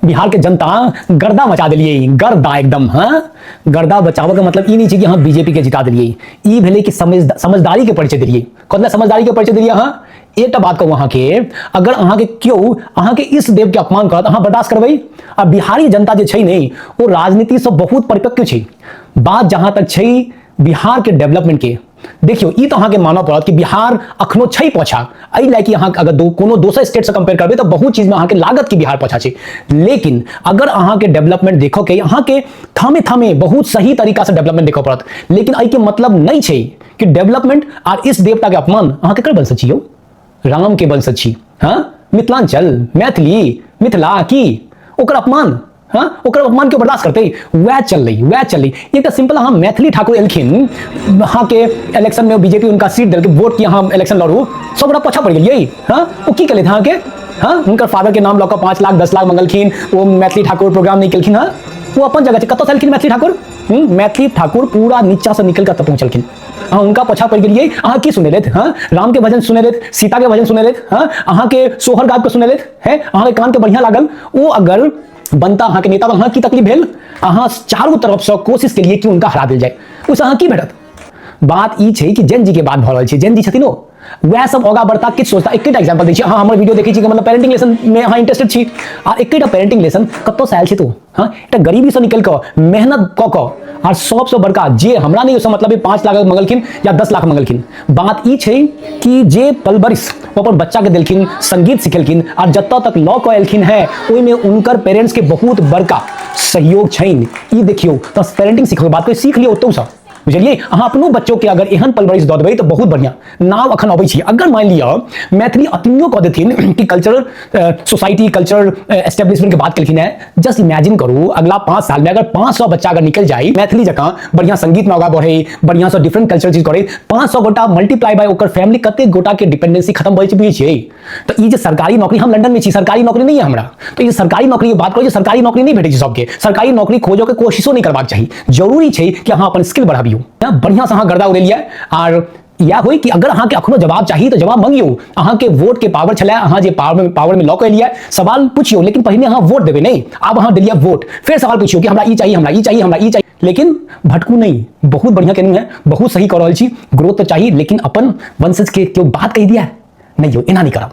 बिहार के जनता गर्दा मचा देलियै, गर्दा एकदम। हाँ, गर्दा बचाबऽ के मतलब ई नहि छै कि अहाँ बीजेपी के जिता देलियै। ई भेलै कि समझदारी के परिचय देलियै। कतना समझदारी के परिचय देलियै अहाँ? एकटा बात कहू अहाँके, अगर अहाँके केओ अहाँके इष्ट देव के अपमान करत, अहाँ बर्दाश्त करबै? आ बिहारी जनता जे छै ने, ओ राजनीतिसँ बहुत परिपक्व छै। बात जहाँ तक छै बिहार के डेवलपमेंट के, देखियौ, ई तऽ अहाँके मानऽ पड़त कि बिहार अखनो छै पाछा। एहि लए कि अहाँ अगर कोनो दोसर स्टेटसँ कंपेयर करबै तऽ बहुत चीजमे अहाँके लागत कि बिहार पाछा छै। लेकिन अगर अहाँके डेवलपमेंट देखऽ के, अहाँके थामे थामे बहुत सही तरीकासँ डेवलपमेंट देखऽ पड़त। लेकिन एहिके मतलब नहि छै कि डेवलपमेंट आर इस देवताके अपमान। अहाँ केकर वंशज छी यौ? राम के वंशज छी। हाँ, मिथिलांचल, मैथिली, मिथिला की ओकर अपमान, हाँ, ओकर अपमान के बर्दाश्त करते? वएह चललै, वएह चललै। एकटा सिंपल अहाँ मैथिली ठाकुर एलखिन अहाँके इलेक्शन में, बीजेपी उनका सीट देलकै, वोट की अहाँ इलेक्शन लड़ू, सब गोटा पाछा पड़ि गेलियै। हाँ, ओ की केलथि अहाँके? हाँ, हुनकर फादर के नाम लऽ कऽ 5 लाख 10 लाख मंगलखिन। ओ मैथिली ठाकुर प्रोग्राम नहि केलखिन। हाँ, ओ अपन जगह छै। कतऽसँ एलखिन मैथिली ठाकुर? मैथिली ठाकुर पूरा नीचासँ निकलि कऽ पहुँचलखिन। अहाँ हुनका पाछा पड़ि गेलियै। अहाँ की सुनेलथि? हाँ, राम के भजन सुनेलथि, सीता के भजन सुनेलथि? हाँ, अहाँके सोहर गाबि कऽ सुनेलथि है? अहाँके कानके बढ़िआँ लागल? ओ अगर बनता अहाँके नेता तऽ अहाँ की तकलीफ भेल? अहाँ चारू तरफसँ कोशिश केलियै कि हुनका हरा देल जाय। ओहिसँ अहाँ की भेटत? बात ई छै कि जेन जी के बात भऽ रहल छै। जेन जी छथिन, ओ वएह सब आगाँ बढ़ता, किछु सोचता। एकेटा एग्जाम्पल दै छी। अहाँ हमर वीडियो देखै छी कि मतलब पेरेंटिंग लेसन में अहाँ इंटरेस्टेड छी। आ एकेटा पेरेंटिंग लेसन कतऽसँ आयल छै तू? हाँ, एकटा गरीबीसँ निकलि कऽ, मेहनत कऽ कऽ, आर सबसँ बड़का जे हमरा नहि ओहिसँ मतलब 5 लाख मंगलखिन या 10 लाख मंगलखिन। बात ई छै कि जे पलवरिश ओ अपन बच्चाके देलखिन, संगीत सिखेलखिन आर जतऽ तक लऽ कऽ एलखिन हैं, ओहिमे हुनकर पेरेंट्सके बहुत बड़का सहयोग छनि। ई देखियौ तऽ पेरेंटिंग सीखऽके बात कोइ सीख लियौ ओतहुसँ, बुझलियै? अहाँ अपनो बच्चोके अगर एहन परवरिश दऽ देबै तऽ बहुत बढ़िआँ नाव अखन अबै छी। अगर मानि लिअ मैथिली अतनियो कऽ देथिन कि कल्चरल सोसाइटी, कल्चरल एस्टेब्लिशमेंट के बात केलखिन हेँ, जस्ट इमेजिन करू, अगला 5 साल में अगर 500 बच्चा अगर निकल जाए, मैथिली जकाँ बढ़िआँ संगीत में आगाँ बढ़े, बढ़िआँ से डिफरेंट कल्चर चीज करे, 500 गोटा मल्टीप्लाई बाय ओकर फैमिली, कते गोटा के डिपेंडेंसी खत्म भऽ जाइ छै, बुझै छियै? तऽ ई जे सरकारी नौकरी, हम लंडन में छी, सरकारी नौकरी नहीं है हमरा, तऽ ई सरकारी नौकरी के बात करै, सरकारी नौकरी नहीं भेटै छै सबके। सरकारी नौकरी खोजो के कोशिशो नहीं करबाक चाही। जरूरी छै कि अहाँ अपन स्किल बढ़ाबियौ। बढ़िआँ से अहाँ गर्दा उड़ेलियै। आर इएह होइ कि अगर अहाँके अखनो जवाब चाही तऽ जवाब मंगियौ। अहाँके वोट के पावर छलै, अहाँ जे पावर में लऽ कऽ एलियै, सवाल पूछियौ, लेकिन पहिने अहाँ वोट देबै नहि। आब अहाँ देलियै वोट, फेर सवाल पूछियौ कि हमरा ई चाही, हमरा ई चाही, हमरा ई चाही। लेकिन भटकू नहीं। बहुत बढ़िया केलहुँ है, बहुत सही कऽ रहल छी। ग्रोथ तऽ चाही, लेकिन अपन वंशज के केओ बात कहि दिया, नहीं यौ, एना नहीं करब।